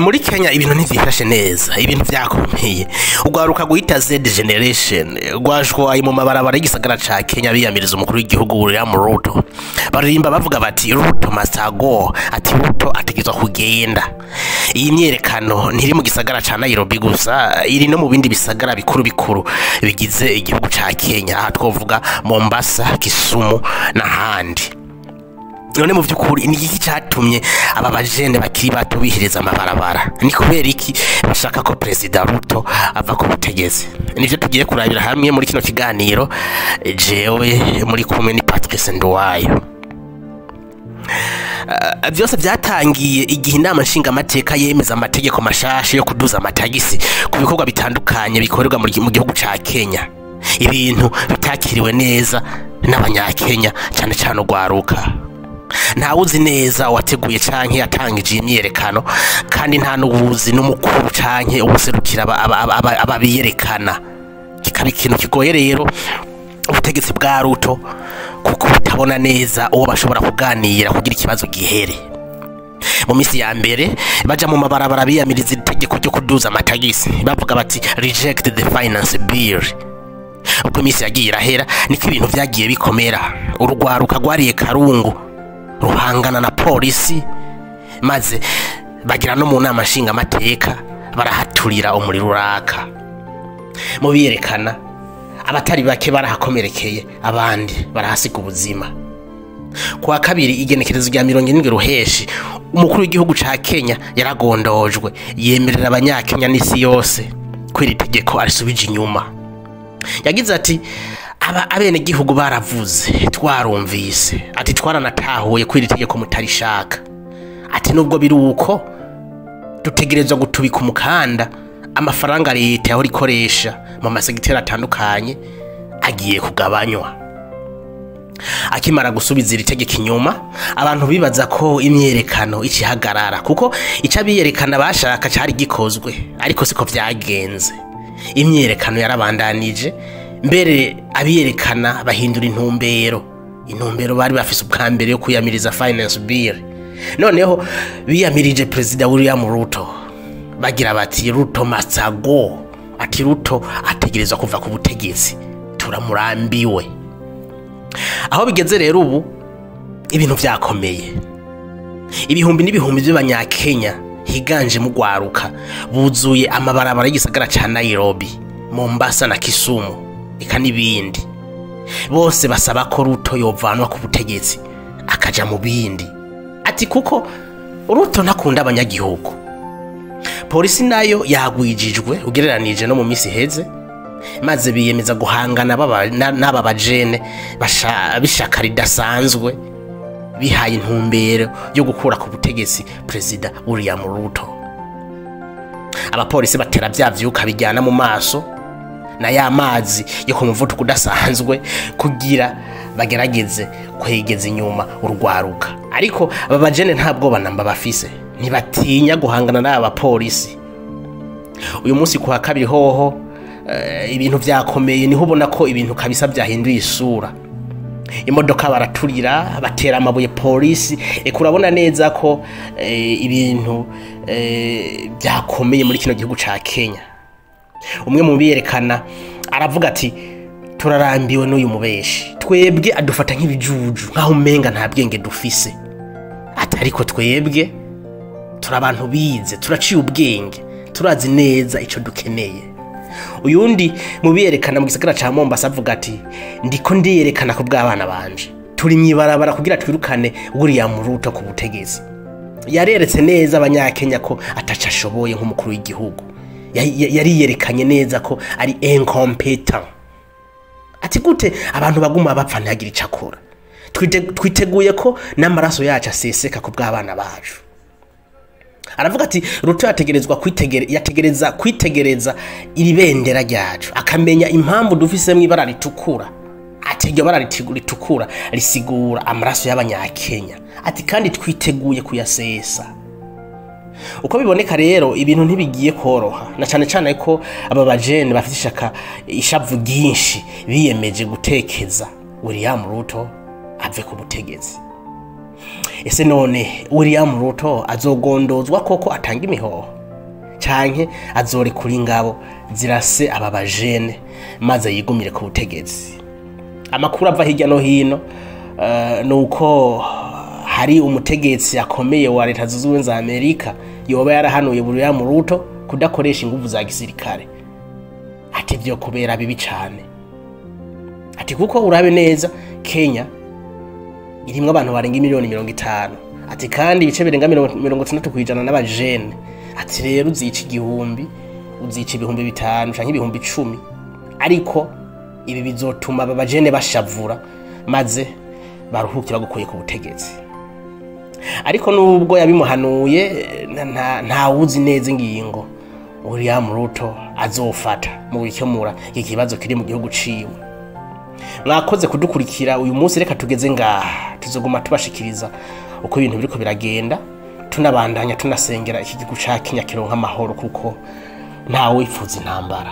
Muri Kenya ibintu ntivyifashe neza, ibintu vyakomeye. Urwaruka rwita Z Generation rwashwaye mu mabarabara y'igisagara ca Kenya biyamiriza umukuru w'igihugu William Ruto. Baririmba bavuga bati: "Ruto must go", ati Ruto ategerezwa kugenda. Iyi myerekano ntiri mu gisagara ca Nairobi gusa, iri no mu bindi bisagara bikuru bikuru bigize igihugu ca Kenya. Aha twovuga Mombasa, Kisumu n'ahandi. None mu by'ukuri ni iki cyatumye aba bajene bakiri bato bihiriza amabarabara? Ni kubera iki bashaka ko Perezida Ruto ava ku butegetsi? Nivyo tugiye kurabira hamwe muri kino kiganiro. Jewe muri kumwe ni Patrice Nduwayo. Byose byatangiye igihe inama nshingamateka yemeza amategeko mashasha yo kuduza amatagisi ku bikorwa bitandukanye bikorerwa mu gihugu ca Kenya, ibintu bitakiriwe neza n'Abanyakenya, cyane cyane urwaruka. Ntawuzi neza uwateguye canke yatangije iyi myiyerekano, kandi nta n'uwuzi n'umukuru canke uwuserukira ababiyerekana. Kikaba ikintu kigoye rero ubutegetsi bwa Ruto, kuko butabona neza uwo bashobora kuganira kugira ikibazo gihere. Mu minsi ya mbere baja mu mabarabara biyamiriza itegeko ryo kuduza amatagisi, bavuga bati: "Reject the finance bill." Uko iminsi yagiye irahera niko ibintu vyagiye bikomera. Urugwaruka rwariye karungu, ruhangana na polisi, maze bagira no mu nama nshingamateka barahaturira, umuriro uraka. Mu biyerekana abatari bake barahakomerekeye, abandi barahasiga ubuzima. Kuwa kabiri, igenekerezo rya 70 Ruheshi, umukuru w'igihugu ca Kenya yaragondojwe, yemerera Abanyakenya n'isi yose ko iri tegeko arisubije inyuma. Yagize ati: "Aba abenegihugu baravuze, twarumvise", ati "twaranatahuye ko iri tegeko mutarishaka", ati "nubwo biri uko, dutegerezwa gutubika umukanda. Amafaranga leta yahora ikoresha mu masegiteri atandukanye agiye kugabanywa." Akimara gusubiza iri tegeko inyuma, abantu bibaza ko imyerekano ikihagarara, kuko icyo abiyerekana bashaka cyari gikozwe, ariko siko vyagenze. Imyerekano yarabandanije, mbere abiyerekana bahindura intumbero. Intumbero bari bafise ubwa mbere yo kwiyamiriza finance bill, noneho biyamirije Perezida William Ruto, bagira bati: "Ruto must go", ati "Ruto ategerezwa kuva ku butegetsi, turamurambiwe." Aho bigeze rero ubu ibintu vyakomeye. Ibihumbi n'ibihumbi by'Abanyakenya higanjemo urwaruka buzuye amabarabara y'igisagara ca Nairobi, Mombasa na Kisumu, eka n'ibindi. Bose basaba ko Ruto yovanwa ku butegetsi akaja mu bindi, ati kuko Ruto ntakunda abanyagihugu. Polisi nayo yagwijijwe ugereranije no mu misi iheze, maze biyemeza guhangana n'aba bajene b'ishaka ridasanzwe, bihaye intumbero yo gukura ku butegetsi Perezida William Ruto. Abapolisi batera vya vyuka bijyana mu maso na ya mazi yo ku muvuduko udasanzwe kugira bagerageze kwegeza inyuma urwaruka, ariko aba bajene nta bwoba namba bafise, ntibatinya guhangana n'aba bapolisi. Uyu munsi ku wa kabiri hoho ibintu vyakomeye, niho ubona ko ibintu kabisa vyahinduye isura. Imodoka baraturira, batera amabuye polisi, eka urabona neza ko ibintu byakomeye muri kino gihugu ca Kenya. Umwe mu biyerekana aravuga ati: "Turarambiwe n'uyu mubeshi, twebwe adufata nk'ibijuju, nk'aho umenga nta bwenge dufise", ati "ariko twebwe turi abantu bize, turaciye ubwenge, turazi neza ico dukeneye." Uyundi mu biyerekana mu gisagara ca Mombasa avuga ati: "Ndiko ndiyerekana ku bw'abana banje, turi mw'ibarabara kugira twirukane William Ruto ku butegetsi. Yareretse neza Abanyakenya ko ataco ashoboye nk'umukuru w'igihugu. Yariyerekanye neza ko ari incompetent", ati "gute abantu baguma bapfa ntihagire ico akora? Twiteguye ko n'amaraso yacu aseseka ku bw'abana bacu." Aravuga ati: "Ruto yategerezwa yategereza kwitegereza iri bendera ryacu, akamenya impamvu dufisemwo ibara ritukura", ati "iryo bara ritukura risigura amaraso y'Abanyakenya", ati "kandi twiteguye kuyasesa." Uko biboneka rero ibintu ntibigiye koroha, na cane cane ko aba bajene bafite ishaka, ishavu ryinshi, biyemeje gutekeza William Ruto ave ku butegetsi. Ese none William Ruto azogondozwa koko atanga imihoho, canke azorekura ingabo zirase aba bajene maze yigumire ku butegetsi? Amakuru ava hirya no hino nuko hari umutegetsi akomeye wa Leta Zunze Ubumwe za Amerika yoba yarahanuye William Ruto kudakoresha inguvu za gisirikare, ati vyo kubera bibi cane, ati kuko urabe neza Kenya irimwo abantu barenga miliyoni 50, ati kandi ibice birenga 60% n'abajene, ati rero uzica 1000, uzica 5000 canke 10,000, ariko ibi bizotuma aba bajene bashavura maze baruhuke bagukuye ku butegetsi. Ariko nubwo yabimuhanuye, ntawuzi neza ingingo William Ruto azofata mu gukemura iki kibazo kiri mu gihugu ciwe. Mwakoze kudukurikira uyu munsi, reka tugeze ngaha, tuzoguma tubashikiriza uko ibintu biriko biragenda, tunabandanya tunasengera iki gihugu ca Kenya kironka amahoro, kuko ntawe wifuza intambara.